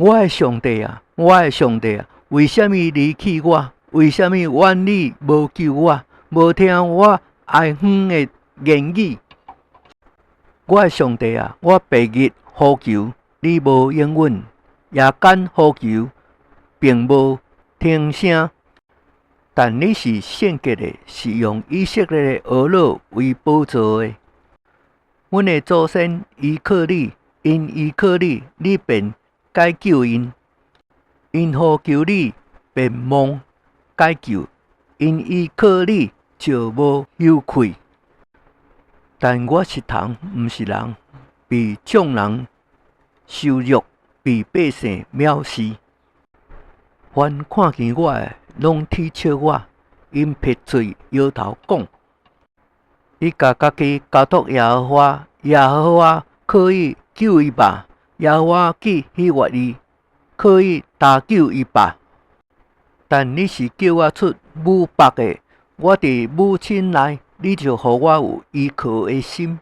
我的上帝啊，我的上帝啊，為啥物離棄我？為啥物遠離無救我？無聽我哀怨的言語？我的上帝啊，我白日呼求，你無應允；夜間呼求，並無聽聲。但你是聖潔的，是用以色列的哀樂為寶座的。阮的祖先依靠你，𪜶依靠你，你便解救𪜶。𪜶呼求你，便蒙解救；𪜶依靠你，就無羞愧。但我是蟲，毋是人，被眾人羞辱，被百姓藐視。凡看見我的，攏恥笑我，𪜶撇嘴搖頭講：伊共家己交託耶和華，耶和華可以救伊吧？耶和華既喜悅伊，可以搭救伊吧？但你是救我出母腹的，我佇母親內，你就予我有依靠的心。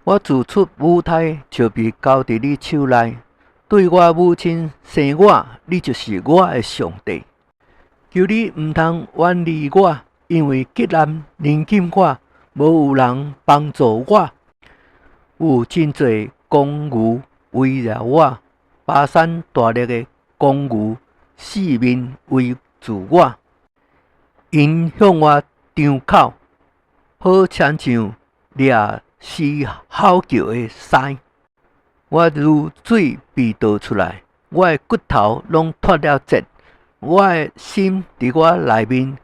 我自出母胎就被交佇你手內，對我母親生我，你就是我的上帝。求你毋通遠離我，因為急難臨近我，無有人幫助我。有真濟公牛圍繞我，巴珊大力的公牛四面圍住我，𪜶向我張口，好親像掠獅吼叫的獅。我如水被倒出來，我的骨頭攏脫了節，我的心佇我內面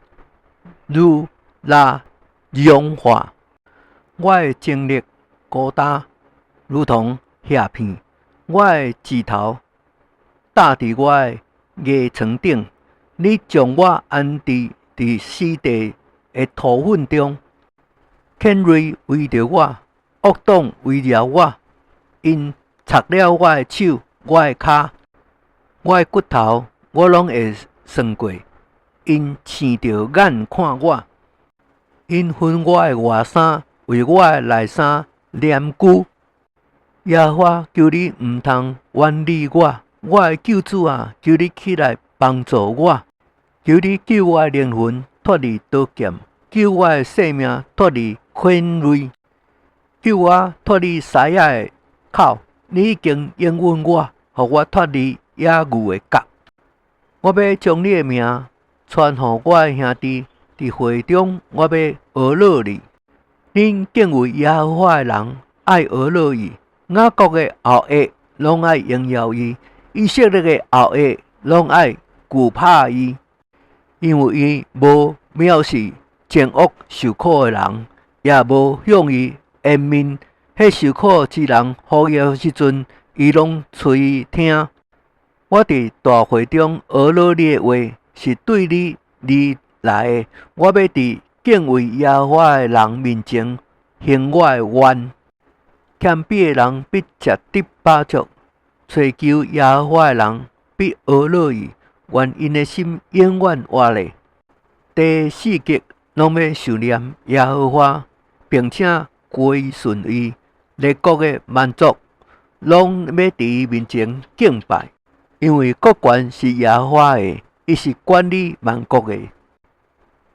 如蠟融化，我的精力孤單，如同瓦片，我的舌頭搭佇我的牙床頂。你將我安置佇死地的塗糞中，犬類圍著我，惡黨圍繞我，𪜶插了我的手、我的跤、我的骨頭，我攏會算過。𪜶諂著眼看我，𪜶分我的外衫，為我的內衫拈鬮。耶和華，求你毋通遠離我，我的救主啊，求你起來幫助我，求你救我的靈魂脫離刀劍，救我的性命脫離犬類，救我脫離獅子的口。你已經應允我，予我脫離野牛的角。我欲將你的名傳予我的兄弟，佇會中我欲哀樂你。恁敬畏耶和華的人愛哀樂伊，雅各的後裔攏愛榮耀伊，以色列的後裔攏愛懼怕伊，因為伊無藐視煎熬受苦的人，也無向伊掩面。彼受苦之人呼叫時陣，伊攏垂聽。我佇大會中哀樂你的話，是對你而來的。我欲佇敬畏耶和華的人面前行我的願。謙卑的人必食得飽足，尋求耶和華的人必哀樂伊。願𪜶的心永遠活咧。地四極攏欲想念耶和華，並且歸順伊。列國的萬族攏欲佇伊面前敬拜，因為國權是耶和華的，伊是管理萬國的。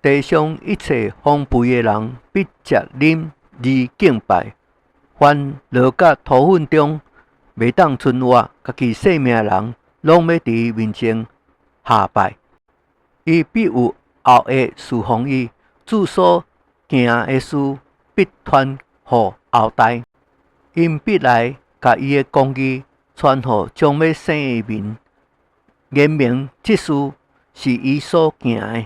地上一切豐肥的人必食啉而敬拜。凡落甲塗糞中袂當存活家己性命的人，攏欲佇伊面前下拜。伊必有後裔事奉伊，主所行的事必傳予後代。𪜶必來共伊的公義傳予將欲生的民，言明這事是伊所行的。